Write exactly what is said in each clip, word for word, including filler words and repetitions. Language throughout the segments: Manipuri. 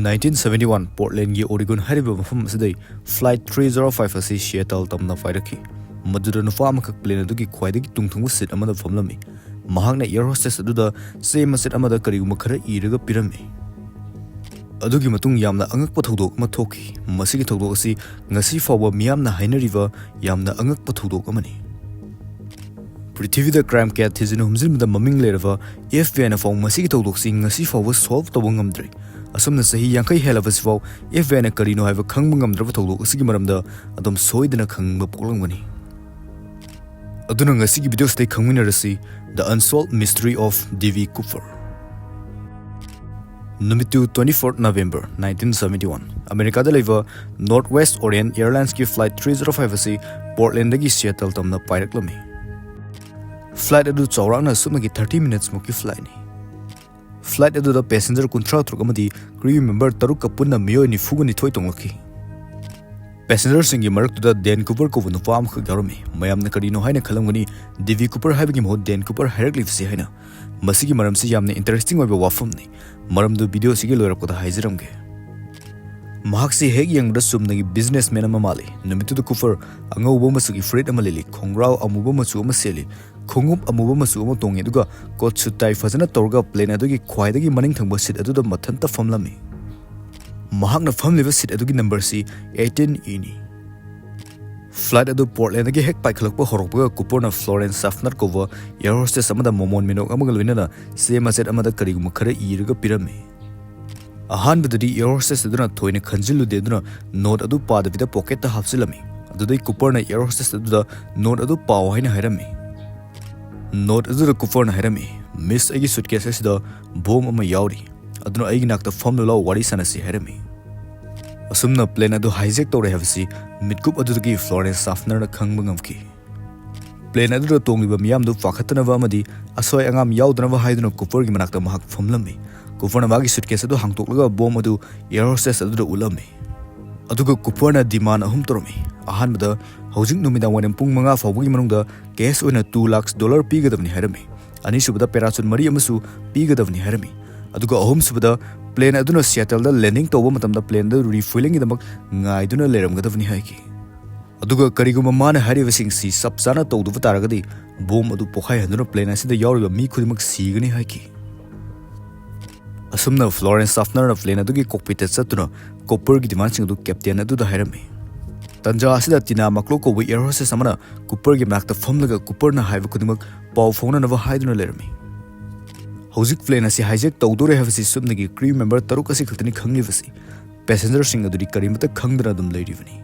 ꯅꯥꯏꯟꯇꯤꯟ ꯁꯚꯦꯟꯇꯤ ꯋꯥꯟ, ꯄꯣꯔꯠꯂꯦꯟꯒꯤ ꯑꯣꯔꯤꯒꯣꯟ ꯍꯥꯏꯔꯤꯕ ꯃꯐꯝ ꯑꯁꯤꯗꯩ ꯐ꯭ꯂꯥꯏꯠ ꯊ꯭ꯔꯤ ꯖꯦꯔꯣ ꯐꯥꯏꯚ ꯑꯁꯤ ꯁꯤꯌꯦꯇꯜ ꯇꯝꯅ ꯄꯥꯏꯔꯛꯈꯤ꯫ ꯃꯗꯨꯗ ꯅꯨꯄꯥ ꯑꯃꯈꯛ ꯄ꯭ꯂꯦꯟ ꯑꯗꯨꯒꯤ ꯈ꯭ꯋꯥꯏꯗꯒꯤ ꯇꯨꯡꯊꯪꯕ ꯁꯤꯠ ꯑꯃꯗ ꯐꯝꯂꯝꯃꯤ꯫ ꯃꯍꯥꯛꯅ ꯑꯦꯌꯔ ꯍꯣꯁꯇꯦꯁ ꯑꯗꯨꯗ ꯆꯦ ꯃꯆꯦꯠ ꯑꯃꯗ ꯀꯔꯤꯒꯨꯝꯕ ꯈꯔ ꯏꯔꯒ ꯄꯤꯔꯝꯃꯤ꯫ ꯑꯗꯨꯒꯤ ꯃꯇꯨꯡ ꯌꯥꯝꯅ ꯑꯉꯛꯄ ꯊꯧꯗꯣꯛ ꯑꯃ ꯊꯣꯛꯈꯤ꯫ ꯃꯁꯤꯒꯤ ꯊꯧꯗꯣꯛ ꯑꯁꯤ ꯉꯁꯤ ꯐꯥꯎꯕ ꯃꯤꯌꯥꯝꯅ ꯍꯥꯏꯅꯔꯤꯕ ꯌꯥꯝꯅ ꯑꯉꯛꯄ ꯊꯧꯗꯣꯛ ꯑꯃꯅꯤ꯫ ꯄ꯭ꯔꯤꯊꯤꯕꯤꯗ ꯀ꯭ꯔꯥꯏꯝ ꯀꯌꯥ ꯊꯤꯖꯤꯟ ꯍꯨꯝꯖꯤꯟꯕꯗ ꯃꯃꯤꯡ ꯂꯩꯔꯕ ꯑꯦꯐ ꯕꯤ ꯑꯥꯏꯅ ꯐꯥꯎ ꯃꯁꯤꯒꯤ ꯊꯧꯗꯣꯛꯁꯤ ꯉꯁꯤ ꯐꯥꯎꯕ ꯁꯣꯜꯚ ꯇꯧꯕ ꯉꯝꯗ꯭ꯔꯤ꯫ ꯑꯁꯨꯝꯅ ꯆꯍꯤ ꯌꯥꯡꯈꯩ ꯍꯦꯜꯂꯕꯁꯤꯐꯥꯎ ꯑꯦꯐ ꯕꯤ ꯑꯥꯏꯅ ꯀꯔꯤꯅꯣ ꯍꯥꯏꯕ ꯈꯪꯕ ꯉꯝꯗ꯭ꯔꯕ ꯊꯧꯗꯣꯛ ꯑꯁꯤꯒꯤ ꯃꯔꯝꯗ ꯑꯗꯨꯝ ꯁꯣꯏꯗꯅ ꯈꯪꯅꯤꯡꯕ ꯄꯣꯛꯂꯝꯒꯅꯤ꯫ ꯑꯗꯨꯅ ꯉꯁꯤꯒꯤ ꯚꯤꯗꯤꯑꯣꯁꯤꯗ ꯈꯪꯃꯤꯟꯅꯔꯁꯤ, The Unsolved Mystery of D B Cooper. ꯅꯨꯃꯤꯠꯇꯨ twenty fourth November nineteen seventy one, ꯑꯃꯦꯔꯤꯀꯥꯗ ꯂꯩꯕ Northwest Orient Airlinesꯀꯤ flight three zero five ꯑꯁꯤ ꯄꯣꯔꯠꯂꯦꯟꯗꯒꯤ ꯁꯤꯌꯦꯇꯜ ꯇꯝꯅ ꯄꯥꯏꯔꯛꯂꯝꯃꯤ꯫ ꯐ꯭ꯂꯥꯏꯠ ꯑꯗꯨ ꯆꯥꯎꯔꯥꯛꯅ ꯁꯨꯞꯅꯒꯤ thirty minutes ꯃꯨꯛꯀꯤ ꯐ꯭ꯂꯥꯏꯠꯅꯤ꯫ ꯐ꯭ꯂꯥꯏꯠ ꯑꯗꯨꯗ ꯄꯦꯁꯦꯟꯖꯔ ꯀꯨꯟꯊ꯭ꯔꯥ ꯇꯔꯨꯛ ꯑꯃꯗꯤ ꯀ꯭ꯔꯤꯌꯨ ꯃꯦꯝꯕꯔ ꯇꯔꯨꯛꯀ ꯄꯨꯟꯅ ꯃꯤꯑꯣꯏ ꯅꯤꯐꯨꯒ ꯅꯤꯊꯣꯏ ꯇꯣꯡꯂꯛꯈꯤ꯫ ꯄꯦꯁꯦꯟꯖꯔꯁꯤꯡꯒꯤ ꯃꯔꯛꯇꯨꯗ ꯗꯦꯟ ꯀꯨꯄꯔ ꯀꯧꯕ ꯅꯨꯄꯥ ꯑꯃꯈꯛ ꯌꯥꯎꯔꯝꯃꯤ꯫ ꯃꯌꯥꯝꯅ ꯀꯔꯤꯅꯣ ꯍꯥꯏꯅ ꯈꯜꯂꯝꯒꯅꯤ, ꯗꯦꯕꯤ ꯀꯨꯄꯔ ꯍꯥꯏꯕꯒꯤ ꯃꯍꯨꯠ ꯗꯦꯟ ꯀꯨꯄꯔ ꯍꯥꯏꯔꯛꯂꯤꯕꯁꯤ ꯍꯥꯏꯅ꯫ ꯃꯁꯤꯒꯤ ꯃꯔꯝꯁꯤ ꯌꯥꯝꯅ ꯏꯟꯇꯔꯦꯁꯇꯤꯡ ꯑꯣꯏꯕ ꯋꯥꯐꯝꯅꯤ꯫ ꯃꯔꯝꯗꯨ ꯚꯤꯗꯤꯑꯣ ꯑꯁꯤꯒꯤ ꯂꯣꯏꯔꯛꯄꯗ ꯍꯥꯏꯖꯔꯝꯒꯦ꯫ ꯃꯍꯥꯛꯁꯤ ꯍꯦꯛ ꯌꯦꯡꯕꯗ ꯆꯨꯝꯅꯒꯤ ꯕꯤꯖꯤꯅꯦꯁꯃꯦꯟ ꯑꯃ ꯃꯥꯜꯂꯤ꯫ ꯅꯨꯃꯤꯠꯇꯨꯗ ꯀꯨꯄꯔ ꯑꯉꯧꯕ ꯃꯆꯨꯒꯤ ꯐꯨꯔꯤꯠ ꯑꯃ ꯂꯤꯠꯂꯤ, ꯈꯣꯡꯒ꯭ꯔꯥꯎ ꯑꯃꯨꯕ ꯃꯆꯨ ꯑꯃ ꯁꯦꯠꯂꯤ, ꯈꯣꯡꯎꯞ ꯑꯃꯨꯕ ꯃꯆꯨ ꯑꯃ ꯇꯣꯡꯉꯤ, ꯑꯗꯨꯒ ꯀꯣꯠ ꯁꯨꯠ ꯇꯥꯏ ꯐꯖꯅ ꯇꯧꯔꯒ ꯄ꯭ꯂꯦꯟ ꯑꯗꯨꯒꯤ ꯈ꯭ꯋꯥꯏꯗꯒꯤ ꯃꯅꯤꯡ ꯊꯪꯕ ꯁꯤꯠ ꯑꯗꯨꯗ ꯃꯊꯟꯇ ꯐꯝꯂꯝꯃꯤ꯫ ꯃꯍꯥꯛꯅ ꯐꯝꯂꯤꯕ ꯁꯤꯠ ꯑꯗꯨꯒꯤ ꯅꯝꯕꯔꯁꯤ eighteen Eꯅꯤ꯫ ꯐ꯭ꯂꯥꯏꯠ ꯑꯗꯨ ꯄꯣꯔꯠꯂꯦꯟꯗꯒꯤ ꯍꯦꯛ ꯄꯥꯏꯈꯠꯂꯛꯄ ꯍꯧꯔꯛꯄꯒ ꯀꯨꯄꯔꯅ ꯐ꯭ꯂꯣꯔꯦꯟꯁ ꯁꯥꯐꯅꯔ ꯀꯧꯕ ꯑꯦꯌꯔ ꯍꯣꯁꯇꯦꯁ ꯑꯃꯗ ꯃꯣꯃꯣꯟ ꯃꯤꯅꯣꯛ ꯑꯃꯒ ꯂꯣꯏꯅꯅ ꯆꯦ ꯃꯆꯦꯠ ꯑꯃꯗ ꯀꯔꯤꯒꯨꯝꯕ ꯈꯔ ꯏꯔꯒ ꯄꯤꯔꯝꯃꯤ꯫ ꯑꯍꯥꯟꯕꯗꯗꯤ ꯑꯦꯌꯔ ꯍꯣꯁꯇꯦꯁ ꯑꯗꯨꯅ ꯊꯣꯏꯅ ꯈꯟꯖꯤꯜꯂꯨꯗꯦ, ꯑꯗꯨꯅ ꯅꯣꯠ ꯑꯗꯨ ꯄꯥꯗꯕꯤꯗ ꯄꯣꯀꯦꯠꯇ ꯍꯥꯞꯆꯤꯜꯂꯝꯃꯤ꯫ ꯑꯗꯨꯗꯩ ꯀꯨꯄꯔꯅ ꯑꯦꯌꯔ ꯍꯣꯁꯇꯦꯁ ꯑꯗꯨꯗ ꯅꯣꯠ ꯑꯗꯨ ꯄꯥꯎ ꯍꯥꯏꯅ ꯍꯥꯏꯔꯝꯃꯤ꯫ ꯅꯣꯠ ꯑꯗꯨꯗ ꯀꯨꯄꯔꯅ ꯍꯥꯏꯔꯝꯃꯤ, "ꯃꯤꯁ, ꯑꯩꯒꯤ ꯁꯨꯠꯀꯦꯁ ꯑꯁꯤꯗ ꯕꯣꯝ ꯑꯃ ꯌꯥꯎꯔꯤ, ꯑꯗꯨꯅ ꯑꯩꯒꯤ ꯅꯥꯛꯇ ꯐꯝꯂꯨ ꯂꯥꯎ, ꯋꯥꯔꯤ ꯁꯥꯟꯅꯁꯤ" ꯍꯥꯏꯔꯝꯃꯤ꯫ ꯑꯁꯨꯝꯅ ꯄ꯭ꯂꯦꯟ ꯑꯗꯨ ꯍꯥꯏꯖꯦꯛ ꯇꯧꯔꯦ ꯍꯥꯏꯕꯁꯤ ꯃꯤꯠꯀꯨꯞ ꯑꯗꯨꯗꯒꯤ ꯐ꯭ꯂꯣꯔꯦꯟꯁ ꯁꯥꯐꯅꯔꯅ ꯈꯪꯕ ꯉꯝꯈꯤ꯫ ꯄ꯭ꯂꯦꯟ ꯑꯗꯨꯗ ꯇꯣꯡꯂꯤꯕ ꯃꯤꯌꯥꯝꯗꯨ ꯄꯥꯈꯠꯇꯅꯕ ꯑꯃꯗꯤ ꯑꯁꯣꯏ ꯑꯉꯥꯝ ꯌꯥꯎꯗꯅꯕ ꯍꯥꯏꯗꯨꯅ ꯀꯨꯄꯔꯒꯤ ꯃꯅꯥꯛꯇ ꯃꯍꯥꯛ ꯐꯝꯂꯝꯃꯤ꯫ ꯀꯨꯄꯔꯅ ꯃꯥꯒꯤ ꯁꯨꯠꯀꯦꯁ ꯑꯗꯨ ꯍꯥꯡꯇꯣꯛꯂꯒ ꯕꯣꯝ ꯑꯗꯨ ꯑꯦꯌꯔ ꯍꯣꯁꯇꯦꯁ ꯑꯗꯨꯗ ꯎꯠꯂꯝꯃꯤ꯫ ꯑꯗꯨꯒ ꯀꯨꯄꯔꯅ ꯗꯤꯃꯥꯟ ꯑꯍꯨꯝ ꯇꯧꯔꯝꯃꯤ꯫ ꯑꯍꯥꯟꯕꯗ, ꯍꯧꯖꯤꯛ ꯅꯨꯃꯤꯗꯥꯡ ꯋꯥꯏꯔꯝ ꯄꯨꯡ ꯃꯉꯥ ꯐꯥꯎꯕꯒꯤ ꯃꯅꯨꯡꯗ ꯀꯦꯁ ꯑꯣꯏꯅ two lakhs dollar ꯄꯤꯒꯗꯕꯅꯤ ꯍꯥꯏꯔꯝꯃꯤ꯫ ꯑꯅꯤꯁꯨꯕꯗ, ꯄꯦꯔꯥꯆꯨꯠ ꯃꯔꯤ ꯑꯃꯁꯨ ꯄꯤꯒꯗꯕꯅꯤ ꯍꯥꯏꯔꯝꯃꯤ꯫ ꯑꯗꯨꯒ ꯑꯍꯨꯝꯁꯨꯕꯗ, ꯄ꯭ꯂꯦꯟ ꯑꯗꯨꯅ ꯁꯤꯌꯥꯇꯜꯗ ꯂꯦꯟꯗꯤꯡ ꯇꯧꯕ ꯃꯇꯝꯗ ꯄ꯭ꯂꯦꯟꯗ ꯔꯤꯐ꯭ꯌꯨꯂꯤꯡꯒꯤꯗꯃꯛ ꯉꯥꯏꯗꯨꯅ ꯂꯩꯔꯝꯒꯗꯕꯅꯤ ꯍꯥꯏꯈꯤ꯫ ꯑꯗꯨꯒ ꯀꯔꯤꯒꯨꯝꯕ ꯃꯥꯅ ꯍꯥꯏꯔꯤꯕꯁꯤꯡꯁꯤ ꯆꯞ ꯆꯥꯅ ꯇꯧꯗꯕ ꯇꯥꯔꯒꯗꯤ ꯕꯣꯝ ꯑꯗꯨ ꯄꯣꯈꯥꯏꯍꯟꯗꯨꯅ ꯄ꯭ꯂꯦꯟ ꯑꯁꯤꯗ ꯌꯥꯎꯔꯤꯕ ꯃꯤ ꯈꯨꯗꯤꯡꯃꯛ ꯁꯤꯒꯅꯤ ꯍꯥꯏꯈꯤ꯫ ꯑꯁꯨꯝꯅ ꯐ꯭ꯂꯣꯔꯦꯟꯁ ꯁꯥꯐꯅꯔꯅ ꯄ꯭ꯂꯦꯟ ꯑꯗꯨꯒꯤ ꯀꯣꯛꯄꯤꯠꯇ ꯆꯠꯇꯨꯅ ꯀꯨꯄꯔꯒꯤ ꯗꯤꯃꯥꯟꯁꯤꯡ ꯑꯗꯨ ꯀꯦꯞꯇꯦꯟ ꯑꯗꯨꯗ ꯍꯥꯏꯔꯝꯃꯤ꯫ ꯇꯟꯖꯥ ꯑꯁꯤꯗ ꯇꯤꯅꯥ ꯃꯥꯀ꯭ꯂꯣ ꯀꯧꯕ ꯑꯦꯌꯔ ꯍꯣꯁꯇꯦꯁ ꯑꯃꯅ ꯀꯨꯄꯔꯒꯤ ꯃꯅꯥꯛꯇ ꯐꯝꯂꯒ ꯀꯨꯄꯔꯅ ꯍꯥꯏꯕ ꯈꯨꯗꯤꯡꯃꯛ ꯄꯥꯎ ꯐꯥꯎꯅꯅꯕ ꯍꯥꯏꯗꯨꯅ ꯂꯩꯔꯝꯃꯤ꯫ ꯍꯧꯖꯤꯛ ꯄ꯭ꯂꯦꯟ ꯑꯁꯤ ꯍꯥꯏꯖꯦꯛ ꯇꯧꯗꯣꯔꯦ ꯍꯥꯏꯕꯁꯤ ꯁꯨꯞꯅꯒꯤ ꯀ꯭ꯔꯤꯌꯨ ꯃꯦꯝꯕꯔ ꯇꯔꯨꯛ ꯑꯁꯤ ꯈꯛꯇꯅꯤ ꯈꯪꯂꯤꯕꯁꯤ꯫ ꯄꯦꯁꯦꯟꯖꯔꯁꯤꯡ ꯑꯗꯨꯗꯤ ꯀꯔꯤꯃꯇ ꯈꯪꯗꯅ ꯑꯗꯨꯝ ꯂꯩꯔꯤꯕꯅꯤ꯫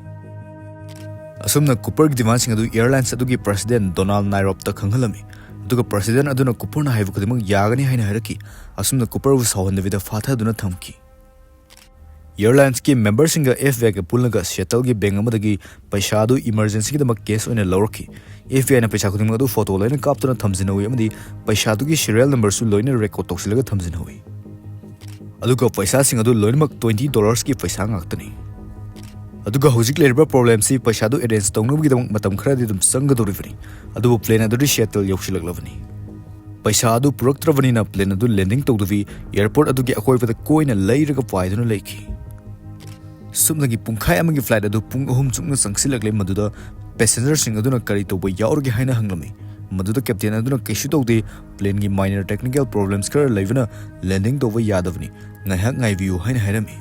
ꯑꯁꯨꯝꯅ ꯀꯨꯄꯔꯒꯤ ꯗꯤꯃꯥꯟꯁꯤꯡ ꯑꯗꯨ ꯑꯦꯌꯔꯂꯥꯏꯟꯁ ꯑꯗꯨꯒꯤ ꯄ꯭ꯔꯦꯁꯤꯗꯦꯟ ꯗꯣꯅꯥꯜꯗ ꯅꯥꯏꯔꯣꯞꯇ ꯈꯪꯍꯜꯂꯝꯃꯤ꯫ ꯑꯗꯨꯒ ꯄ꯭ꯔꯦꯁꯤꯗꯦꯟ ꯑꯗꯨꯅ ꯀꯨꯄꯔꯅ ꯍꯥꯏꯕ ꯈꯨꯗꯤꯡꯃꯛ ꯌꯥꯒꯅꯤ ꯍꯥꯏꯅ ꯍꯥꯏꯔꯛꯈꯤ꯫ ꯑꯁꯨꯝꯅ ꯀꯨꯄꯔꯕꯨ ꯁꯥꯎꯍꯟꯗꯕꯤꯗ ꯐꯥꯊꯗꯨꯅ ꯊꯝꯈꯤ꯫ ꯑꯦꯌꯔꯂꯥꯏꯟꯁꯀꯤ ꯃꯦꯝꯕꯔꯁꯤꯡꯒ ꯑꯦꯐ ꯕꯤ ꯑꯥꯏꯒ ꯄꯨꯜꯂꯒ ꯁꯤꯌꯥꯇꯜꯒꯤ ꯕꯦꯡꯛ ꯑꯃꯗꯒꯤ ꯄꯩꯁꯥ ꯑꯗꯨ ꯏꯃꯔꯖꯦꯟꯁꯤꯒꯤꯗꯃꯛ ꯀꯦꯁ ꯑꯣꯏꯅ ꯂꯧꯔꯛꯈꯤ꯫ ꯑꯦꯐ ꯕꯤ ꯑꯥꯏꯅ ꯄꯩꯁꯥ ꯈꯨꯗꯤꯡꯃꯛ ꯑꯗꯨ ꯐꯣꯇꯣ ꯂꯣꯏꯅ ꯀꯥꯞꯇꯨꯅ ꯊꯝꯖꯤꯟꯍꯧꯏ ꯑꯃꯗꯤ ꯄꯩꯁꯥꯗꯨꯒꯤ ꯁꯤꯔꯤꯌꯦꯜ ꯅꯝꯕꯔꯁꯨ ꯂꯣꯏꯅ ꯔꯦꯀꯣꯔꯗ ꯇꯧꯁꯤꯜꯂꯒ ꯊꯝꯖꯤꯟꯍꯧꯏ꯫ ꯑꯗꯨꯒ ꯄꯩꯁꯥꯁꯤꯡ ꯑꯗꯨ ꯂꯣꯏꯅꯃꯛ ꯇ꯭ꯋꯦꯟꯇꯤ ꯗꯣꯂꯔꯁꯀꯤ ꯄꯩꯁꯥ ꯉꯥꯛꯇꯅꯤ꯫ ꯑꯗꯨꯒ ꯍꯧꯖꯤꯛ ꯂꯩꯔꯤꯕ ꯄ꯭ꯔꯣꯕ꯭ꯂꯦꯝꯁꯤ ꯄꯩꯁꯥꯗꯨ ꯑꯦꯔꯦꯟꯖ ꯇꯧꯅꯕꯒꯤꯗꯃꯛ ꯃꯇꯝ ꯈꯔꯗꯤ ꯑꯗꯨꯝ ꯆꯪꯒꯗꯧꯔꯤꯕꯅꯤ꯫ ꯑꯗꯨꯕꯨ ꯄ꯭ꯂꯦꯟ ꯑꯗꯨꯗꯤ ꯁꯤꯌꯥꯇꯜ ꯌꯧꯁꯤꯜꯂꯛꯂꯕꯅꯤ꯫ ꯄꯩꯁꯥ ꯑꯗꯨ ꯄꯨꯔꯛꯇ꯭ꯔꯕꯅꯤꯅ ꯄ꯭ꯂꯦꯟ ꯑꯗꯨ ꯂꯦꯟꯗꯤꯡ ꯇꯧꯗꯕꯤ ꯑꯦꯌꯔꯄꯣꯔꯠ ꯑꯗꯨꯒꯤ ꯑꯀꯣꯏꯕꯗ ꯀꯣꯏꯅ ꯂꯩꯔꯒ ꯄꯥꯏꯗꯨꯅ ꯂꯩꯈꯤ꯫ ꯁꯨꯞꯅꯒꯤ ꯄꯨꯡꯈꯥꯏ ꯑꯃꯒꯤ ꯐ꯭ꯂꯥꯏꯠ ꯑꯗꯨ ꯄꯨꯡ ꯑꯍꯨꯝ ꯆꯨꯞꯅ ꯆꯪꯁꯤꯜꯂꯛꯂꯦ꯫ ꯃꯗꯨꯗ ꯄꯦꯁꯦꯟꯖꯔꯁꯤꯡ ꯑꯗꯨꯅ ꯀꯔꯤ ꯇꯧꯕ ꯌꯥꯎꯔꯒꯦ ꯍꯥꯏꯅ ꯍꯪꯂꯝꯃꯤ꯫ ꯃꯗꯨꯗ ꯀꯦꯞꯇꯦꯟ ꯑꯗꯨꯅ ꯀꯩꯁꯨ ꯇꯧꯗꯦ, ꯄ꯭ꯂꯦꯟꯒꯤ ꯃꯥꯏꯅꯔ ꯇꯦꯛꯅꯤꯀꯦꯜ ꯄ꯭ꯔꯣꯕ꯭ꯂꯦꯝꯁ ꯈꯔ ꯂꯩꯕꯅ ꯂꯦꯟꯗꯤꯡ ꯇꯧꯕ ꯌꯥꯗꯕꯅꯤ, ꯉꯥꯏꯍꯥꯛ ꯉꯥꯏꯕꯤꯌꯨ ꯍꯥꯏꯅ ꯍꯥꯏꯔꯝꯃꯤ꯫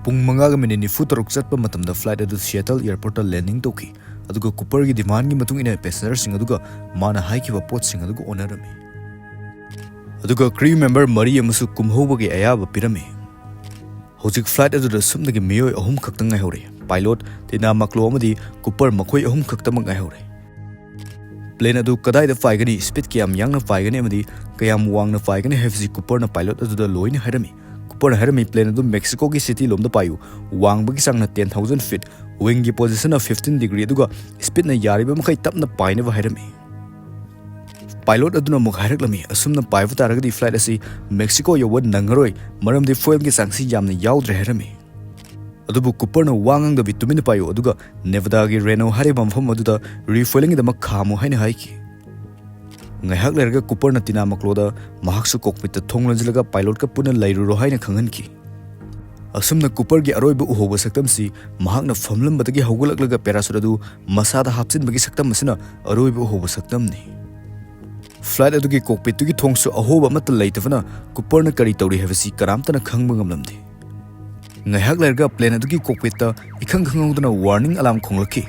ꯄꯨꯡ ꯃꯉꯥꯒ ꯃꯤꯅꯤꯠ ꯅꯤꯐꯨ ꯇꯔꯨꯛ ꯆꯠꯄ ꯃꯇꯝꯗ ꯐ꯭ꯂꯥꯏꯠ ꯑꯗꯨ ꯁꯤꯌꯥꯇꯜ ꯑꯦꯌꯔꯄꯣꯔꯠꯇ ꯂꯦꯟꯗꯤꯡ ꯇꯧꯈꯤ꯫ ꯑꯗꯨꯒ ꯀꯨꯄꯔꯒꯤ ꯗꯤꯃꯥꯟꯒꯤ ꯃꯇꯨꯡ ꯏꯟꯅ ꯄꯦꯁꯦꯟꯖꯔꯁꯤꯡ ꯑꯗꯨꯒ ꯃꯥꯅ ꯍꯥꯏꯈꯤꯕ ꯄꯣꯠꯁꯤꯡ ꯑꯗꯨꯒ ꯑꯣꯟꯅꯔꯝꯃꯤ꯫ ꯑꯗꯨꯒ ꯀ꯭ꯔꯤꯌꯨ ꯃꯦꯝꯕꯔ ꯃꯔꯤ ꯑꯃꯁꯨ ꯀꯨꯝꯍꯧꯕꯒꯤ ꯑꯌꯥꯕ ꯄꯤꯔꯝꯃꯤ꯫ ꯍꯧꯖꯤꯛ ꯐ꯭ꯂꯥꯏꯠ ꯑꯗꯨꯗ ꯁꯨꯞꯅꯒꯤ ꯃꯤꯑꯣꯏ ꯑꯍꯨꯝ ꯈꯛꯇꯪ ꯉꯥꯏꯍꯧꯔꯦ꯫ ꯄꯥꯏꯂꯣꯠ, ꯇꯤꯅꯥ ꯃꯥꯀ꯭ꯂꯣ ꯑꯃꯗꯤ ꯀꯨꯄꯔ, ꯃꯈꯣꯏ ꯑꯍꯨꯝ ꯈꯛꯇꯃꯛ ꯉꯥꯏꯍꯧꯔꯦ꯫ ꯄ꯭ꯂꯦꯟ ꯑꯗꯨ ꯀꯗꯥꯏꯗ ꯄꯥꯏꯒꯅꯤ, ꯁ꯭ꯄꯤꯗ ꯀꯌꯥꯝ ꯌꯥꯡꯅ ꯄꯥꯏꯒꯅꯤ ꯑꯃꯗꯤ ꯀꯌꯥꯝ ꯋꯥꯡꯅ ꯄꯥꯏꯒꯅꯤ ꯍꯥꯏꯕꯁꯤ ꯀꯨꯄꯔꯅ ꯄꯥꯏꯂꯣꯠ ꯑꯗꯨꯗ ꯂꯣꯏꯅ ꯍꯥꯏꯔꯝꯃꯤ꯫ ꯀꯨꯄꯔꯅ ꯍꯥꯏꯔꯝꯃꯤ, ꯄ꯭ꯂꯦꯟ ꯑꯗꯨ ꯃꯦꯛꯁꯤꯀꯣꯒꯤ ꯁꯤꯇꯤ ꯂꯣꯝꯗ ꯄꯥꯏꯌꯨ, ꯋꯥꯡꯕꯒꯤ ꯆꯥꯡꯅ ꯇꯦꯟ ꯊꯥꯎꯖꯟ ꯐꯤꯠ, ꯋꯤꯡꯒꯤ ꯄꯣꯖꯤꯁꯟꯅ ꯐꯤꯐꯇꯤꯟ ꯗꯤꯒ꯭ꯔꯤ, ꯑꯗꯨꯒ ꯁ꯭ꯄꯤꯗꯅ ꯌꯥꯔꯤꯕ ꯃꯈꯩ ꯇꯞꯅ ꯄꯥꯏꯅꯕ ꯍꯥꯏꯔꯝꯃꯤ꯫ ꯄꯥꯏꯂꯣꯠ ꯑꯗꯨꯅ ꯑꯃꯨꯛ ꯍꯥꯏꯔꯛꯂꯝꯃꯤ, ꯑꯁꯨꯝꯅ ꯄꯥꯏꯕ ꯇꯥꯔꯒꯗꯤ ꯐ꯭ꯂꯥꯏꯠ ꯑꯁꯤ ꯃꯦꯛꯁꯤꯀꯣ ꯌꯧꯕ ꯅꯪꯉꯔꯣꯏ, ꯃꯔꯝꯗꯤ ꯐ꯭ꯌꯨꯑꯦꯜꯒꯤ ꯆꯥꯡꯁꯤ ꯌꯥꯝꯅ ꯌꯥꯎꯗ꯭ꯔꯦ ꯍꯥꯏꯔꯝꯃꯤ꯫ ꯑꯗꯨꯕꯨ ꯀꯨꯄꯔꯅ ꯋꯥ ꯉꯥꯡꯗꯕꯤ ꯇꯨꯃꯤꯟꯅ ꯄꯥꯏꯌꯨ, ꯑꯗꯨꯒ ꯅꯦꯚꯥꯗꯥꯒꯤ ꯔꯦꯅꯣ ꯍꯥꯏꯔꯤꯕ ꯃꯐꯝ ꯑꯗꯨꯗ ꯔꯤꯐ꯭ꯌꯨꯑꯦꯂꯤꯡꯒꯤꯗꯃꯛ ꯈꯥꯝꯃꯨ ꯍꯥꯏꯅ ꯍꯥꯏꯈꯤ꯫ ꯉꯥꯏꯍꯥꯛ ꯂꯩꯔꯒ ꯀꯨꯄꯔꯅ ꯇꯤꯅꯥ ꯃꯀ꯭ꯂꯣꯗ ꯃꯍꯥꯛꯁꯨ ꯀꯣꯛꯄꯤꯠꯇ ꯊꯣꯡ ꯂꯣꯟꯁꯤꯜꯂꯒ ꯄꯥꯏꯂꯣꯠꯀ ꯄꯨꯟꯅ ꯂꯩꯔꯨꯔꯣ ꯍꯥꯏꯅ ꯈꯪꯍꯟꯈꯤ꯫ ꯑꯁꯨꯝꯅ ꯀꯨꯄꯔꯒꯤ ꯑꯔꯣꯏꯕ ꯎꯍꯧꯕ ꯁꯛꯇꯝꯁꯤ ꯃꯍꯥꯛꯅ ꯐꯝꯂꯝꯕꯗꯒꯤ ꯍꯧꯒꯠꯂꯛꯂꯒ ꯄꯦꯔꯥꯁꯨꯠ ꯑꯗꯨ ꯃꯁꯥꯗ ꯍꯥꯞꯆꯤꯟꯕꯒꯤ ꯁꯛꯇꯝ ꯑꯁꯤꯅ ꯑꯔꯣꯏꯕ ꯎꯍꯧꯕ ꯁꯛꯇꯝꯅꯤ꯫ ꯐ꯭ꯂꯥꯏꯠ ꯑꯗꯨꯒꯤ ꯀꯣꯛꯄꯤꯠꯇꯨꯒꯤ ꯊꯣꯡꯁꯨ ꯑꯍꯣꯕ ꯑꯃꯠꯇ ꯂꯩꯇꯕꯅ ꯀꯨꯄꯔꯅ ꯀꯔꯤ ꯇꯧꯔꯤ ꯍꯥꯏꯕꯁꯤ ꯀꯅꯥꯝꯇꯅ ꯈꯪꯕ ꯉꯝꯂꯝꯗꯦ꯫ ꯉꯥꯏꯍꯥꯛ ꯂꯩꯔꯒ ꯄ꯭ꯂꯦꯟ ꯑꯗꯨꯒꯤ ꯀꯣꯛꯄꯤꯠꯇ ꯏꯈꯪ ꯈꯪꯍꯧꯗꯅ ꯋꯥꯔꯅꯤꯡ ꯑꯂꯥꯝ ꯈꯣꯡꯂꯛꯈꯤ꯫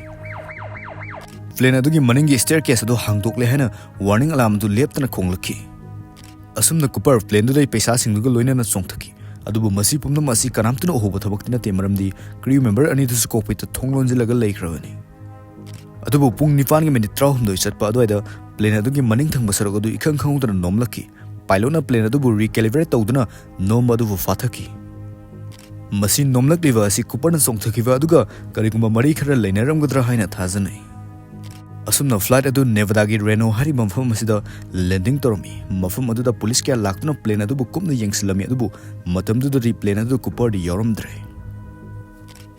ꯄ꯭ꯂꯦꯟ ꯑꯗꯨꯒꯤ ꯃꯅꯤꯡꯒꯤ ꯁ꯭ꯇꯦꯌꯔ ꯀꯦꯁ ꯑꯗꯨ ꯍꯥꯡꯗꯣꯛꯂꯦ ꯍꯥꯏꯅ ꯋꯥꯔꯅꯤꯡ ꯑꯂꯥꯝ ꯑꯗꯨ ꯂꯦꯞꯇꯅ ꯈꯣꯡꯂꯛꯈꯤ꯫ ꯑꯁꯨꯝꯅ ꯀꯨꯄꯔ ꯄ꯭ꯂꯦꯟꯗꯨꯗꯒꯤ ꯄꯩꯁꯥꯁꯤꯡꯗꯨꯒ ꯂꯣꯏꯅꯅ ꯆꯣꯡꯊꯈꯤ꯫ ꯑꯗꯨꯕꯨ ꯃꯁꯤ ꯄꯨꯝꯅꯃꯛ ꯑꯁꯤ ꯀꯅꯥꯝꯇꯅ ꯎꯍꯧꯕ ꯊꯕꯛꯇꯤ ꯅꯠꯇꯦ, ꯃꯔꯝꯗꯤ ꯀ꯭ꯔꯤꯎ ꯃꯦꯝꯕꯔ ꯑꯅꯤꯗꯨꯁꯨ ꯀꯣꯛꯄꯤꯠꯇ ꯊꯣꯡ ꯂꯣꯟꯁꯤꯜꯂꯒ ꯂꯩꯈ꯭ꯔꯕꯅꯤ꯫ ꯑꯗꯨꯕꯨ ꯄꯨꯡ ꯅꯤꯄꯥꯟꯒꯤ ꯃꯤꯅꯤꯠ ꯇꯔꯥꯍꯨꯝꯗꯣꯏ ꯆꯠꯄ ꯑꯗꯨꯋꯥꯏꯗ ꯄ꯭ꯂꯦꯟ ꯑꯗꯨꯒꯤ ꯃꯅꯤꯡ ꯊꯪꯕ ꯁꯔꯨꯛ ꯑꯗꯨ ꯏꯈꯪ ꯈꯪꯍꯧꯗꯅ ꯅꯣꯝꯂꯛꯈꯤ꯫ ꯄꯥꯏꯂꯣꯠꯅ ꯄ꯭ꯂꯦꯟ ꯑꯗꯨꯕꯨ ꯔꯤꯀꯦꯂꯤꯕ꯭ꯔꯦꯠ ꯇꯧꯗꯨꯅ ꯅꯣꯝꯕ ꯑꯗꯨꯕꯨ ꯐꯥꯊꯈꯤ꯫ ꯃꯁꯤ ꯅꯣꯝꯂꯛꯂꯤꯕ ꯑꯁꯤ ꯀꯨꯄꯔꯅ ꯆꯣꯡꯊꯈꯤꯕ ꯑꯗꯨꯒ ꯀꯔꯤꯒꯨꯝꯕ ꯃꯔꯤ ꯈꯔ ꯂꯩꯅꯔꯝꯒꯗ꯭ꯔꯥ ꯍꯥꯏꯅ ꯊꯥꯖꯅꯩ꯫ ꯑꯁꯨꯝꯅ ꯐ꯭ꯂꯥꯏꯠ ꯑꯗꯨ ꯅꯦꯚꯥꯗꯥꯒꯤ ꯔꯦꯅꯣ ꯍꯥꯏꯔꯤꯕ ꯃꯐꯝ ꯑꯁꯤꯗ ꯂꯦꯟꯗꯤꯡ ꯇꯧꯔꯝꯃꯤ꯫ ꯃꯐꯝ ꯑꯗꯨꯗ ꯄꯨꯂꯤꯁ ꯀꯌꯥ ꯂꯥꯛꯇꯨꯅ ꯄ꯭ꯂꯦꯟ ꯑꯗꯨꯕꯨ ꯀꯨꯞꯅ ꯌꯦꯡꯁꯤꯜꯂꯝꯃꯤ, ꯑꯗꯨꯕꯨ ꯃꯇꯝꯗꯨꯗꯗꯤ ꯄ꯭ꯂꯦꯟ ꯑꯗꯨ ꯀꯨꯄꯔꯗꯤ ꯌꯥꯎꯔꯝꯗ꯭ꯔꯦ꯫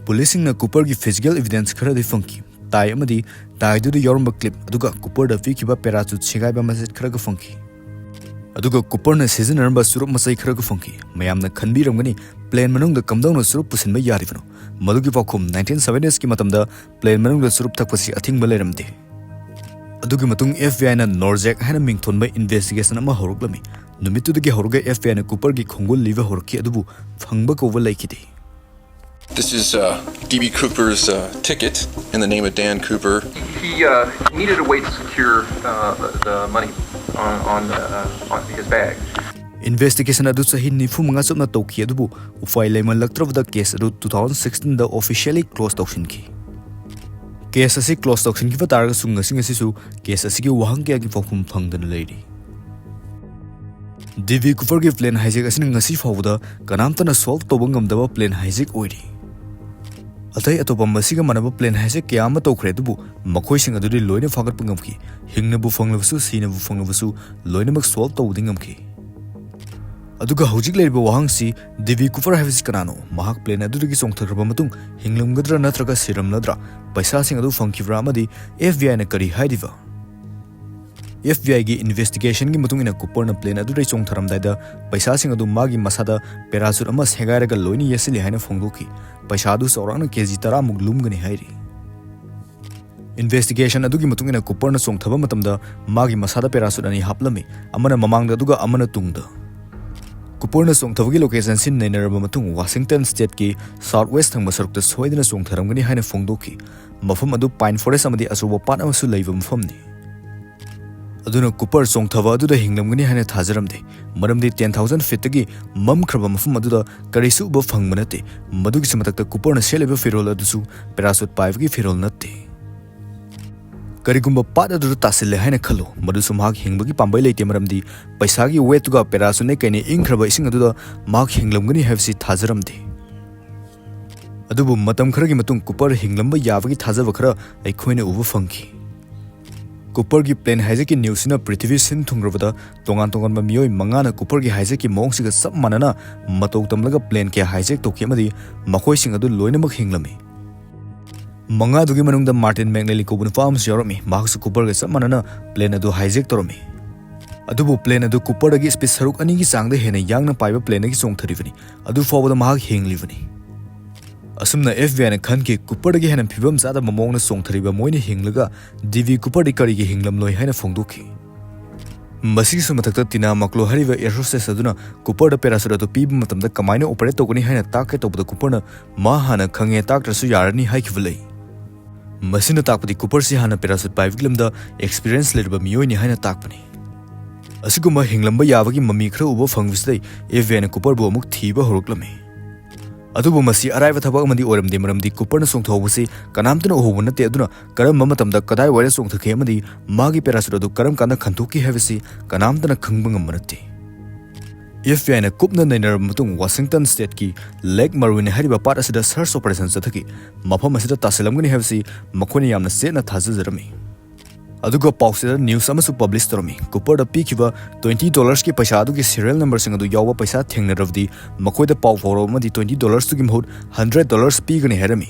ꯄꯨꯂꯤꯁꯁꯤꯡꯅ ꯀꯨꯄꯔꯒꯤ ꯐꯤꯖꯤꯀꯦꯜ ꯏꯚꯤꯗꯦꯟꯁ ꯈꯔꯗꯤ ꯐꯪꯈꯤ꯫ ꯇꯥꯏ ꯑꯃꯗꯤ ꯇꯥꯏꯗꯨꯗ ꯌꯥꯎꯔꯝꯕ ꯀ꯭ꯂꯤꯞ, ꯑꯗꯨꯒ ꯀꯨꯄꯔꯗ ꯄꯤꯈꯤꯕ ꯄꯦꯔꯥꯆꯨꯠ ꯁꯦꯒꯥꯏꯕ ꯃꯆꯦꯠ ꯈꯔꯒ ꯐꯪꯈꯤ꯫ ꯑꯗꯨꯒ ꯀꯨꯄꯔꯅ ꯁꯤꯖꯤꯟꯅꯔꯝꯕ ꯆꯨꯔꯨꯞ ꯃꯆꯩ ꯈꯔꯒ ꯐꯪꯈꯤ꯫ ꯃꯌꯥꯝꯅ ꯈꯟꯕꯤꯔꯝꯒꯅꯤ, ꯄ꯭ꯂꯦꯟ ꯃꯅꯨꯡꯗ ꯀꯝꯗꯧꯅ ꯆꯨꯔꯨꯞ ꯄꯨꯁꯤꯟꯕ ꯌꯥꯔꯤꯕꯅꯣ? ꯃꯗꯨꯒꯤ ꯄꯥꯎꯈꯨꯝ, ꯅꯥꯏꯟꯇꯤꯟ ꯁꯚꯦꯟꯇꯤꯁꯀꯤ ꯃꯇꯝꯗ ꯄ꯭ꯂꯦꯟ ꯃꯅꯨꯡꯗ ꯆꯨꯔꯨꯞ ꯊꯛꯄꯁꯤ ꯑꯊꯤꯡꯕ ꯂꯩꯔꯝꯗꯦ꯫ ꯑꯗꯨꯒꯤ ꯃꯇꯨꯡ ꯑꯦꯐ ꯕꯤ ꯑꯥꯏꯅ ꯅꯣꯔꯖꯦꯛ ꯍꯥꯏꯅ ꯃꯤꯡꯊꯣꯟꯕ ꯏꯟꯚꯦꯁꯇꯤꯒꯦꯁꯟ ꯑꯃ ꯍꯧꯔꯛꯂꯝꯃꯤ꯫ ꯅꯨꯃꯤꯠꯇꯨꯗꯒꯤ ꯍꯧꯔꯒ ꯑꯦꯐ ꯕꯤ ꯑꯥꯏꯅ ꯀꯨꯄꯔꯒꯤ ꯈꯣꯡꯒꯨꯜ ꯂꯤꯕ ꯍꯧꯔꯛꯈꯤ, ꯑꯗꯨꯕꯨ ꯐꯪꯕ ꯀꯧꯕ ꯂꯩꯈꯤꯗꯦ꯫ This is uh, D B Cooper's uh, ticket in the name of Dan Cooper. He uh, needed a way to secure uh, the, the money on, on, uh, on his bag. Investigation ꯑꯗꯨ ꯆꯍꯤ ꯅꯤꯐꯨ ꯃꯉꯥ ꯆꯨꯞꯅ ꯇꯧꯈꯤ, ꯑꯗꯨꯕꯨ ꯎꯄꯥꯏ ꯂꯩꯃꯜꯂꯛꯇ꯭ꯔꯕꯗ ꯀꯦꯁ ꯑꯗꯨ ꯇꯨ ꯊꯥꯎꯖꯟ ꯁꯤꯛꯁꯇꯤꯟꯗ ꯑꯣꯐꯤꯁꯤꯌꯦꯜꯂꯤ ꯀ꯭ꯂꯣꯖ ꯇꯧꯁꯤꯟꯈꯤ꯫ ꯀꯦꯁ ꯑꯁꯤ ꯀ꯭ꯂꯣꯖ ꯇꯧꯁꯤꯟꯈꯤꯕ ꯇꯥꯔꯒꯁꯨ ꯉꯁꯤ ꯉꯁꯤꯁꯨ ꯀꯦꯁ ꯑꯁꯤꯒꯤ ꯋꯥꯍꯪ ꯀꯌꯥꯒꯤ ꯄꯥꯎꯈꯨꯝ ꯐꯪꯗꯅ ꯂꯩꯔꯤ꯫ ꯗꯤ ꯕꯤ ꯀꯨꯄꯔꯒꯤ ꯄ꯭ꯂꯦꯟ ꯍꯥꯏꯖꯦꯛ ꯑꯁꯤꯅ ꯉꯁꯤ ꯐꯥꯎꯕꯗ ꯀꯅꯥꯝꯇꯅ ꯁꯣꯜꯕ ꯇꯧꯕ ꯉꯝꯗꯕ ꯄ꯭ꯂꯦꯟ ꯍꯥꯏꯖꯦꯛ ꯑꯣꯏꯔꯤ꯫ ꯑꯇꯩ ꯑꯇꯣꯞꯄ ꯃꯁꯤꯒ ꯃꯥꯟꯅꯕ ꯄ꯭ꯂꯦꯟ ꯍꯥꯏꯖꯦꯛ ꯀꯌꯥ ꯑꯃ ꯇꯧꯈ꯭ꯔꯦ, ꯑꯗꯨꯕꯨ ꯃꯈꯣꯏꯁꯤꯡ ꯑꯗꯨꯗꯤ ꯂꯣꯏꯅ ꯐꯥꯒꯠꯄ ꯉꯝꯈꯤ꯫ ꯍꯤꯡꯅꯕꯨ ꯐꯪꯂꯕꯁꯨ, ꯁꯤꯅꯕꯨ ꯐꯪꯂꯕꯁꯨ, ꯂꯣꯏꯅꯃꯛ ꯁꯣꯜꯕ ꯇꯧꯕꯗꯤ ꯉꯝꯈꯤ꯫ ꯑꯗꯨꯒ ꯍꯧꯖꯤꯛ ꯂꯩꯔꯤꯕ ꯋꯥꯍꯪꯁꯤ, ꯗꯤ ꯕꯤ ꯀꯨꯄꯔ ꯍꯥꯏꯕꯁꯤ ꯀꯅꯥꯅꯣ? ꯃꯍꯥꯛ ꯄ꯭ꯂꯦꯟ ꯑꯗꯨꯗꯒꯤ ꯆꯣꯡꯊꯈ꯭ꯔꯕ ꯃꯇꯨꯡ ꯍꯤꯡꯂꯝꯒꯗ꯭ꯔꯥ ꯅꯠꯇ꯭ꯔꯒ ꯁꯤꯔꯝꯂꯗ꯭ꯔꯥ? ꯄꯩꯁꯥꯁꯤꯡ ꯑꯗꯨ ꯐꯪꯈꯤꯕ꯭ꯔꯥ ꯑꯃꯗꯤ ꯑꯦꯐ ꯕꯤ ꯑꯥꯏꯅ ꯀꯔꯤ ꯍꯥꯏꯔꯤꯕ? ꯑꯦꯐ ꯕꯤ ꯑꯥꯏꯒꯤ ꯏꯟꯚꯦꯁꯇꯤꯒꯦꯁꯟꯒꯤ ꯃꯇꯨꯡ ꯏꯟꯅ ꯀꯨꯄꯔꯅ ꯄ꯭ꯂꯦꯟ ꯑꯗꯨꯗꯩ ꯆꯣꯡꯊꯔꯝꯗꯥꯏꯗ ꯄꯩꯁꯥꯁꯤꯡ ꯑꯗꯨ ꯃꯥꯒꯤ ꯃꯁꯥꯗ ꯄꯦꯔꯥꯁꯨꯠ ꯑꯃ ꯁꯦꯒꯥꯏꯔꯒ ꯂꯣꯏꯅ ꯌꯦꯠꯁꯤꯜꯂꯤ ꯍꯥꯏꯅ ꯐꯣꯡꯗꯣꯛꯈꯤ꯫ ꯄꯩꯁꯥ ꯑꯗꯨ ꯆꯥꯎꯔꯥꯛꯅ ꯀꯦ ꯖꯤ ꯇꯔꯥꯃꯨꯛ ꯂꯨꯝꯒꯅꯤ ꯍꯥꯏꯔꯤ꯫ ꯏꯟꯚꯦꯁꯇꯤꯒꯦꯁꯟ ꯑꯗꯨꯒꯤ ꯃꯇꯨꯡ ꯏꯟꯅ ꯀꯨꯄꯔꯅ ꯆꯣꯡꯊꯕ ꯃꯇꯝꯗ ꯃꯥꯒꯤ ꯃꯁꯥꯗ ꯄꯦꯔꯥꯁꯨꯠ ꯑꯅꯤ ꯍꯥꯞꯂꯝꯃꯤ, ꯑꯃꯅ ꯃꯃꯥꯡꯗ ꯑꯗꯨꯒ ꯑꯃꯅ ꯇꯨꯡꯗ꯫ ꯀꯨꯄꯔꯅ ꯆꯣꯡꯊꯕꯒꯤ ꯂꯣꯀꯦꯁꯟꯁꯤ ꯅꯩꯅꯔꯕ ꯃꯇꯨꯡ ꯋꯥꯁꯤꯡꯇꯟ ꯁ꯭ꯇꯦꯠꯀꯤ ꯁꯥꯎꯠ ꯋꯦꯁ ꯊꯪꯕ ꯁꯔꯨꯛꯇ ꯁꯣꯏꯗꯅ ꯆꯣꯡꯊꯔꯝꯒꯅꯤ ꯍꯥꯏꯅ ꯐꯣꯡꯗꯣꯛꯈꯤ꯫ ꯃꯐꯝ ꯑꯗꯨ ꯄꯥꯏꯟ ꯐꯣꯔꯦꯁ ꯑꯃꯗꯤ ꯑꯆꯧꯕ ꯄꯥꯠ ꯑꯃꯁꯨ ꯂꯩꯕ ꯃꯐꯝꯅꯤ꯫ ꯑꯗꯨꯅ ꯀꯨꯄꯔ ꯆꯣꯡꯊꯕ ꯑꯗꯨꯗ ꯍꯤꯡꯂꯝꯒꯅꯤ ꯍꯥꯏꯅ ꯊꯥꯖꯔꯝꯗꯦ, ꯃꯔꯝꯗꯤ ꯇꯦꯟ ꯊꯥꯎꯖꯟ ꯐꯤꯠꯇꯒꯤ ꯃꯝꯈ꯭ꯔꯕ ꯃꯐꯝ ꯑꯗꯨꯗ ꯀꯔꯤꯁꯨ ꯎꯕ ꯐꯪꯕ ꯅꯠꯇꯦ꯫ ꯃꯗꯨꯒꯤꯁꯨ ꯃꯊꯛꯇ ꯀꯨꯄꯔꯅ ꯁꯦꯠꯂꯤꯕ ꯐꯤꯔꯣꯜ ꯑꯗꯨꯁꯨ ꯄꯦꯔꯥꯁꯨꯠ ꯄꯥꯏꯕꯒꯤ ꯐꯤꯔꯣꯜ ꯅꯠꯇꯦ꯫ ꯀꯔꯤꯒꯨꯝꯕ ꯄꯥꯠ ꯑꯗꯨꯗ ꯇꯥꯁꯤꯜꯂꯦ ꯍꯥꯏꯅ ꯈꯜꯂꯨ, ꯃꯗꯨꯁꯨ ꯃꯍꯥꯛ ꯍꯤꯡꯕꯒꯤ ꯄꯥꯝꯕꯩ ꯂꯩꯇꯦ, ꯃꯔꯝꯗꯤ ꯄꯩꯁꯥꯒꯤ ꯋꯦꯠꯇꯨꯒ ꯄꯦꯔꯥꯁꯨꯠꯅꯦ ꯀꯩꯅꯦ ꯏꯪꯈ꯭ꯔꯕ ꯏꯁꯤꯡ ꯑꯗꯨꯗ ꯃꯍꯥꯛ ꯍꯤꯡꯂꯝꯒꯅꯤ ꯍꯥꯏꯕꯁꯤ ꯊꯥꯖꯔꯝꯗꯦ꯫ ꯑꯗꯨꯕꯨ ꯃꯇꯝ ꯈꯔꯒꯤ ꯃꯇꯨꯡ ꯀꯨꯄꯔ ꯍꯤꯡꯂꯝꯕ ꯌꯥꯕꯒꯤ ꯊꯥꯖꯕ ꯈꯔ ꯑꯩꯈꯣꯏꯅ ꯎꯕ ꯐꯪꯈꯤ꯫ ꯀꯨꯄꯔꯒꯤ ꯄ꯭ꯂꯦꯟ ꯍꯥꯏꯖꯦꯛꯀꯤ ꯅ꯭ꯌꯨꯁꯁꯤꯅ ꯄ꯭ꯔꯤꯊꯤꯕꯤ ꯁꯤꯟ ꯊꯨꯡꯈ꯭ꯔꯕꯗ ꯇꯣꯉꯥꯟ ꯇꯣꯉꯥꯟꯕ ꯃꯤꯑꯣꯏ ꯃꯉꯥꯅ ꯀꯨꯄꯔꯒꯤ ꯍꯥꯏꯖꯦꯛꯀꯤ ꯃꯑꯣꯡꯁꯤꯒ ꯆꯞ ꯃꯥꯟꯅꯅ ꯃꯇꯧ ꯇꯝꯂꯒ ꯄ꯭ꯂꯦꯟ ꯀꯌꯥ ꯍꯥꯏꯖꯦꯛ ꯇꯧꯈꯤ ꯑꯃꯗꯤ ꯃꯈꯣꯏꯁꯤꯡ ꯑꯗꯨ ꯂꯣꯏꯅꯃꯛ ꯍꯤꯡꯂꯝꯃꯤ꯫ ꯃꯉꯥꯗꯨꯒꯤ ꯃꯅꯨꯡꯗ ꯃꯥꯔꯇꯤꯟ ꯃꯦꯛꯅꯦꯂꯤ ꯀꯧꯕ ꯅꯨꯄꯥ ꯑꯃꯁꯨ ꯌꯥꯎꯔꯝꯃꯤ꯫ ꯃꯍꯥꯛꯁꯨ ꯀꯨꯄꯔꯒ ꯆꯞ ꯃꯥꯟꯅꯅ ꯄ꯭ꯂꯦꯟ ꯑꯗꯨ ꯍꯥꯏꯖꯦꯛ ꯇꯧꯔꯝꯃꯤ꯫ ꯑꯗꯨꯕꯨ ꯄ꯭ꯂꯦꯟ ꯑꯗꯨ ꯀꯨꯄꯔꯗꯒꯤ ꯁ꯭ꯄꯤꯠ ꯁꯔꯨꯛ ꯑꯅꯤꯒꯤ ꯆꯥꯡꯗ ꯍꯦꯟꯅ ꯌꯥꯡꯅ ꯄꯥꯏꯕ ꯄ꯭ꯂꯦꯟꯗꯒꯤ ꯆꯣꯡꯊꯔꯤꯕꯅꯤ꯫ ꯑꯗꯨ ꯐꯥꯎꯕꯗ ꯃꯍꯥꯛ ꯍꯤꯡꯂꯤꯕꯅꯤ꯫ ꯑꯁꯨꯝꯅ ꯑꯦꯐ ꯕꯤ ꯑꯥꯏꯅ ꯈꯟꯈꯤ, ꯀꯨꯄꯔꯗꯒꯤ ꯍꯦꯟꯅ ꯐꯤꯕꯝ ꯆꯥꯗꯕ ꯃꯑꯣꯡꯗ ꯆꯣꯡꯊꯔꯤꯕ ꯃꯣꯏꯅ ꯍꯤꯡꯂꯒ ꯗꯤ ꯕꯤ ꯀꯨꯄꯔꯗꯤ ꯀꯔꯤꯒꯤ ꯍꯤꯡꯂꯝꯂꯣꯏ ꯍꯥꯏꯅ ꯐꯣꯡꯗꯣꯛꯈꯤ꯫ ꯃꯁꯤꯒꯤꯁꯨ ꯃꯊꯛꯇ ꯇꯤꯅꯥ ꯃꯛꯂꯣ ꯍꯥꯏꯔꯤꯕ ꯑꯦꯌꯔ ꯍꯣꯁꯇꯦꯁ ꯑꯗꯨꯅ ꯀꯨꯄꯔꯗ ꯄꯦꯔꯥꯁꯨꯠ ꯑꯗꯨ ꯄꯤꯕ ꯃꯇꯝꯗ ꯀꯃꯥꯏꯅ ꯑꯣꯄꯔꯦꯠ ꯇꯧꯒꯅꯤ ꯍꯥꯏꯅ ꯇꯥꯛꯀꯦ ꯇꯧꯕꯗ ꯀꯨꯄꯔꯅ "ꯃꯥ ꯍꯥꯟꯅ ꯈꯪꯉꯦ, ꯇꯥꯛꯇ꯭ꯔꯁꯨ ꯌꯥꯔꯅꯤ" ꯍꯥꯏꯈꯤꯕ ꯂꯩ꯫ ꯃꯁꯤꯅ ꯇꯥꯛꯄꯗꯤ ꯀꯨꯄꯔꯁꯤ ꯍꯥꯟꯅ ꯄꯦꯔꯥꯁꯨꯠ ꯄꯥꯏꯕꯒꯤ ꯂꯝꯗ ꯑꯦꯛꯁꯄꯤꯔꯤꯌꯦꯟꯁ ꯂꯩꯔꯕ ꯃꯤꯑꯣꯏꯅꯤ ꯍꯥꯏꯅ ꯇꯥꯛꯄꯅꯤ꯫ ꯑꯁꯤꯒꯨꯝꯕ ꯍꯤꯡꯂꯝꯕ ꯌꯥꯕꯒꯤ ꯃꯃꯤ ꯈꯔ ꯎꯕ ꯐꯪꯕꯁꯤꯗꯩ ꯑꯦꯐ ꯕꯤ ꯑꯥꯏꯅ ꯀꯨꯄꯔꯕꯨ ꯑꯃꯨꯛ ꯊꯤꯕ ꯍꯧꯔꯛꯂꯝꯃꯤ꯫ ꯑꯗꯨꯕꯨ ꯃꯁꯤ ꯑꯔꯥꯏꯕ ꯊꯕꯛ ꯑꯃꯗꯤ ꯑꯣꯏꯔꯝꯗꯦ, ꯃꯔꯝꯗꯤ ꯀꯨꯄꯔꯅ ꯆꯣꯡꯊꯍꯧꯕꯁꯤ ꯀꯅꯥꯝꯇꯅ ꯎꯍꯧꯕ ꯅꯠꯇꯦ꯫ ꯑꯗꯨꯅ ꯀꯔꯝꯕ ꯃꯇꯝꯗ ꯀꯗꯥꯏꯋꯥꯏꯗ ꯆꯣꯡꯊꯈꯤ ꯑꯃꯗꯤ ꯃꯥꯒꯤ ꯄꯦꯔꯥꯁꯨꯠ ꯑꯗꯨ ꯀꯔꯝ ꯀꯥꯟꯗ ꯈꯟꯗꯣꯛꯈꯤ ꯍꯥꯏꯕꯁꯤ ꯀꯅꯥꯝꯇꯅ ꯈꯪꯕ ꯉꯝꯕ ꯅꯠꯇꯦ꯫ ꯑꯦꯐ ꯕꯤ ꯑꯥꯏꯅ ꯀꯨꯞꯅ ꯅꯩꯅꯔꯕ ꯃꯇꯨꯡ ꯋꯥꯁꯤꯡꯇꯟ ꯁ꯭ꯇꯦꯠꯀꯤ ꯂꯦꯛ ꯃꯔꯨꯏꯟ ꯍꯥꯏꯔꯤꯕ ꯄꯥꯠ ꯑꯁꯤꯗ ꯁꯔꯆ ꯑꯣꯄꯔꯦꯁꯟ ꯆꯠꯊꯈꯤ꯫ ꯃꯐꯝ ꯑꯁꯤꯗ ꯇꯥꯁꯤꯜꯂꯝꯒꯅꯤ ꯍꯥꯏꯕꯁꯤ ꯃꯈꯣꯏꯅ ꯌꯥꯝꯅ ꯆꯦꯠꯅ ꯊꯥꯖꯖꯔꯝꯃꯤ꯫ ꯑꯗꯨꯒ ꯄꯥꯎꯆꯦꯗ ꯅ꯭ꯌꯨꯁ ꯑꯃꯁꯨ ꯄꯕ꯭ꯂꯤꯁ ꯇꯧꯔꯝꯃꯤ꯫ ꯀꯨꯄꯔꯗ ꯄꯤꯈꯤꯕ ꯇ꯭ꯋꯦꯟꯇꯤ ꯗꯣꯂꯔꯁꯀꯤ ꯄꯩꯁꯥ ꯑꯗꯨꯒꯤ ꯁꯤꯔꯤꯌꯦꯜ ꯅꯝꯕꯔꯁꯤꯡ ꯑꯗꯨ ꯌꯥꯎꯕ ꯄꯩꯁꯥ ꯊꯦꯡꯅꯔꯕꯗꯤ ꯃꯈꯣꯏꯗ ꯄꯥꯎ ꯐꯥꯎꯔꯛꯎ ꯑꯃꯗꯤ ꯇ꯭ꯋꯦꯟꯇꯤ ꯗꯣꯂꯔꯁꯇꯨꯒꯤ ꯃꯍꯨꯠ ꯍꯟꯗ꯭ꯔꯦꯠ ꯗꯣꯂꯔꯁ ꯄꯤꯒꯅꯤ ꯍꯥꯏꯔꯝꯃꯤ꯫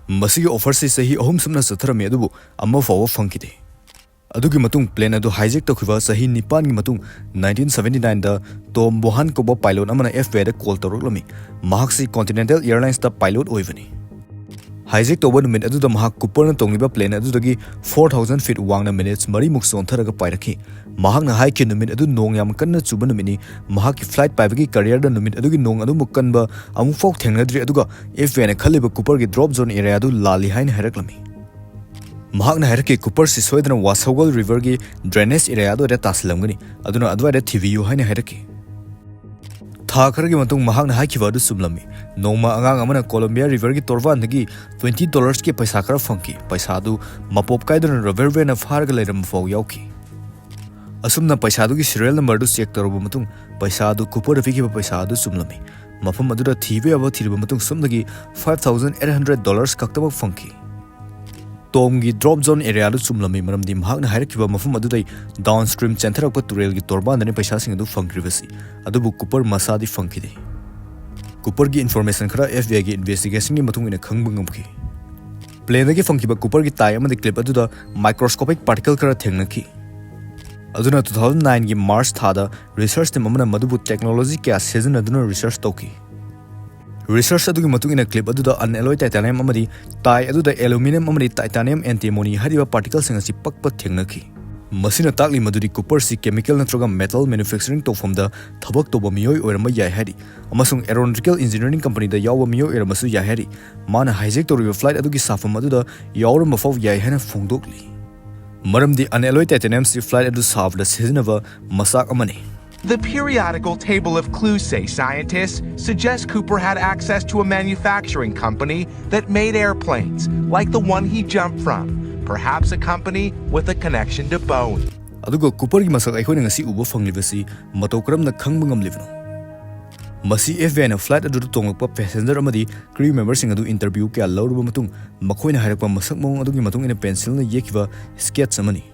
ꯃꯁꯤꯒꯤ ꯑꯣꯐꯔꯁꯤ ꯆꯍꯤ ꯑꯍꯨꯝ ꯁꯨꯞꯅ ꯆꯠꯊꯔꯝꯃꯤ, ꯑꯗꯨꯕꯨ ꯑꯃ ꯐꯥꯎꯕ ꯐꯪꯈꯤꯗꯦ꯫ ꯑꯗꯨꯒꯤ ꯃꯇꯨꯡ plane ꯑꯗꯨ hijack ꯇꯧꯈꯤꯕ ꯆꯍꯤ ꯅꯤꯄꯥꯟꯒꯤ ꯃꯇꯨꯡ nineteen seventy nineꯗ Tom Bohan ꯀꯧꯕ pilot ꯑꯃꯅ F B Iꯗ call ꯇꯧꯔꯛꯂꯝꯃꯤ꯫ ꯃꯍꯥꯛꯁꯤ Continental Airlinesꯇ pilot ꯑꯣꯏꯕꯅꯤ꯫ Hijack ꯇꯧꯕ ꯅꯨꯃꯤꯠ ꯑꯗꯨꯗ ꯃꯍꯥꯛ Cooperꯅ ꯇꯣꯡꯂꯤꯕ plane ꯑꯗꯨꯗꯒꯤ four thousand feet ꯋꯥꯡꯅ minutes ꯃꯔꯤꯃꯨꯛ ꯆꯣꯟꯊꯔꯒ ꯄꯥꯏꯔꯛꯈꯤ꯫ ꯃꯍꯥꯛꯅ ꯍꯥꯏꯈꯤ, ꯅꯨꯃꯤꯠ ꯑꯗꯨ ꯅꯣꯡ ꯌꯥꯝ ꯀꯟꯅ ꯆꯨꯕ ꯅꯨꯃꯤꯠꯅꯤ, ꯃꯍꯥꯛꯀꯤ flight ꯄꯥꯏꯕꯒꯤ careerꯗ ꯅꯨꯃꯤꯠ ꯑꯗꯨꯒꯤ ꯅꯣꯡ ꯑꯗꯨꯃꯨꯛ ꯀꯟꯕ ꯑꯃꯨꯛꯐꯥꯎ ꯊꯦꯡꯅꯗ꯭ꯔꯤ, ꯑꯗꯨꯒ F B Iꯅ ꯈꯜꯂꯤꯕ Cooperꯒꯤ drop zone areaꯗꯨ ꯂꯥꯜꯂꯤ ꯍꯥꯏꯅ ꯍꯥꯏꯔꯛꯂꯝꯃꯤ꯫ ꯃꯍꯥꯛꯅ ꯍꯥꯏꯔꯛꯈꯤ, Cooperꯁꯤ ꯁꯣꯏꯗꯅ Wassaogal Riverꯒꯤ drainage areaꯗꯨ ꯑꯗꯨꯗ ꯇꯥꯁꯤꯜꯂꯝꯒꯅꯤ, ꯑꯗꯨꯅ ꯑꯗꯨꯋꯥꯏꯗ ꯊꯤꯕꯤꯌꯨ ꯍꯥꯏꯅ ꯍꯥꯏꯔꯛꯈꯤ꯫ ꯊꯥ ꯈꯔꯒꯤ ꯃꯇꯨꯡ ꯃꯍꯥꯛꯅ ꯍꯥꯏꯈꯤꯕ ꯑꯗꯨ ꯆꯨꯝꯂꯝꯃꯤ꯫ ꯅꯣꯡꯃ ꯑꯉꯥꯡ ꯑꯃꯅ Columbia Riverꯒꯤ ꯇꯣꯔꯕꯥꯟꯗꯒꯤ twenty dollarsꯀꯤ ꯄꯩꯁꯥ ꯈꯔ ꯐꯪꯈꯤ꯫ ꯄꯩꯁꯥ ꯑꯗꯨ ꯃꯄꯣꯞ ꯀꯥꯏꯗꯅ revolverꯅ ꯐꯥꯔꯒ ꯂꯩꯔꯝꯕ ꯐꯥꯎ ꯌꯥꯎꯈꯤ꯫ ꯑꯁꯨꯝꯅ ꯄꯩꯁꯥꯗꯨꯒꯤ serial numberꯗꯨ check ꯇꯧꯔꯕ ꯃꯇꯨꯡ, ꯄꯩꯁꯥ ꯑꯗꯨ Cooperꯗ ꯄꯤꯈꯤꯕ ꯄꯩꯁꯥ ꯑꯗꯨ ꯆꯨꯝꯂꯝꯃꯤ꯫ ꯃꯐꯝ ꯑꯗꯨꯗ ꯊꯤꯕ ꯌꯥꯕ ꯊꯤꯔꯕ ꯃꯇꯨꯡ, ꯁꯣꯝꯗꯒꯤ five thousand eight hundred dollars ꯈꯛꯇꯃꯛ ꯐꯪꯈꯤ꯫ Tomꯒꯤ drop zone areaꯗꯨ ꯆꯨꯝꯂꯝꯃꯤ, ꯃꯔꯝꯗꯤ ꯃꯍꯥꯛꯅ ꯍꯥꯏꯔꯛꯈꯤꯕ ꯃꯐꯝ ꯑꯗꯨꯗꯩ downstream ꯆꯦꯟꯊꯔꯛꯄ ꯇꯨꯔꯦꯜꯒꯤ ꯇꯣꯔꯕꯥꯟꯗꯅꯤ ꯄꯩꯁꯥꯁꯤꯡ ꯑꯗꯨ ꯐꯪꯈ꯭ꯔꯤꯕꯁꯤ꯫ ꯑꯗꯨꯕꯨ Cooper ꯃꯁꯥꯗꯤ ꯐꯪꯈꯤꯗꯦ꯫ Cooperꯒꯤ information ꯈꯔ F B Iꯒꯤ investigationꯒꯤ ꯃꯇꯨꯡ ꯏꯟꯅ ꯈꯪꯕ ꯉꯝꯈꯤ꯫ Planeꯗꯒꯤ ꯐꯪꯈꯤꯕ Cooperꯒꯤ tie ꯑꯃꯗꯤ clip ꯑꯗꯨꯗ microscopic particle ꯈꯔ ꯊꯦꯡꯅꯈꯤ꯫ ꯑꯗꯨꯅ two thousand nineꯒꯤ March ꯊꯥꯗ research team ꯑꯃꯅ ꯃꯗꯨꯕꯨ technology ꯀꯌꯥ ꯁꯤꯖꯤꯟꯅꯗꯨꯅ research ꯇꯧꯈꯤ꯫ Research ꯑꯗꯨꯒꯤ ꯃꯇꯨꯡ ꯏꯟꯅ clip ꯑꯗꯨꯗ unalloyed titanium ꯑꯃꯗꯤ tie ꯑꯗꯨꯗ aluminium ꯑꯃꯗꯤ titanium antimony ꯍꯥꯏꯔꯤꯕ particleꯁꯤꯡ ꯑꯁꯤ ꯄꯛꯄ ꯊꯦꯡꯅꯈꯤ꯫ ꯃꯁꯤꯅ ꯇꯥꯛꯂꯤ ꯃꯗꯨꯗꯤ Cooperꯁꯤ chemical ꯅꯠꯇ꯭ꯔꯒ metal manufacturing ꯇꯧꯐꯝꯗ ꯊꯕꯛ ꯇꯧꯕ ꯃꯤꯑꯣꯏ ꯑꯣꯏꯔꯝꯕ ꯌꯥꯏ ꯍꯥꯏꯔꯤ, ꯑꯃꯁꯨꯡ aeronautical engineering companyꯗ ꯌꯥꯎꯕ ꯃꯤꯑꯣꯏ ꯑꯣꯏꯔꯝꯕꯁꯨ ꯌꯥꯏ ꯍꯥꯏꯔꯤ꯫ ꯃꯥꯅ hijack ꯇꯧꯔꯤꯕ flight ꯑꯗꯨꯒꯤ ꯁꯥꯐꯝ ꯑꯗꯨꯗ ꯌꯥꯎꯔꯝꯕ ꯐꯥꯎ ꯌꯥꯏ ꯍꯥꯏꯅ ꯐꯣꯡꯗꯣꯛꯂꯤ꯫ ꯃꯔꯝꯗꯤ unalloyed titaniumꯁꯤ flight ꯑꯗꯨ ꯁꯥꯕꯗ ꯁꯤꯖꯤꯟꯅꯕ ꯃꯆꯥꯛ ꯑꯃꯅꯤ꯫ The periodical table of clues, say scientists, suggests Cooper had access to a manufacturing company that made airplanes, like the one he jumped from, perhaps a company with a connection to Boeing. ꯑꯗꯨꯒ Cooperꯒꯤ ꯃꯁꯛ ꯑꯩꯈꯣꯏꯅ ꯉꯁꯤ ꯎꯕ ꯐꯪꯂꯤꯕꯁꯤ ꯃꯇꯧ ꯀꯔꯝꯅ ꯈꯪꯕ ꯉꯝꯂꯤꯕꯅꯣ? ꯃꯁꯤ F B Iꯅ flight ꯑꯗꯨꯗ ꯇꯣꯡꯂꯛꯄ passenger ꯑꯃꯗꯤ crew memberꯁꯤꯡ ꯑꯗꯨ interview ꯀꯌꯥ ꯂꯧꯔꯕ ꯃꯇꯨꯡ, ꯃꯈꯣꯏꯅ ꯍꯥꯏꯔꯛꯄ ꯃꯁꯛ ꯃꯑꯣꯡ ꯑꯗꯨꯒꯤ ꯃꯇꯨꯡ ꯏꯟꯅ pencilꯅ ꯌꯦꯛꯈꯤꯕ sketch ꯑꯃꯅꯤ꯫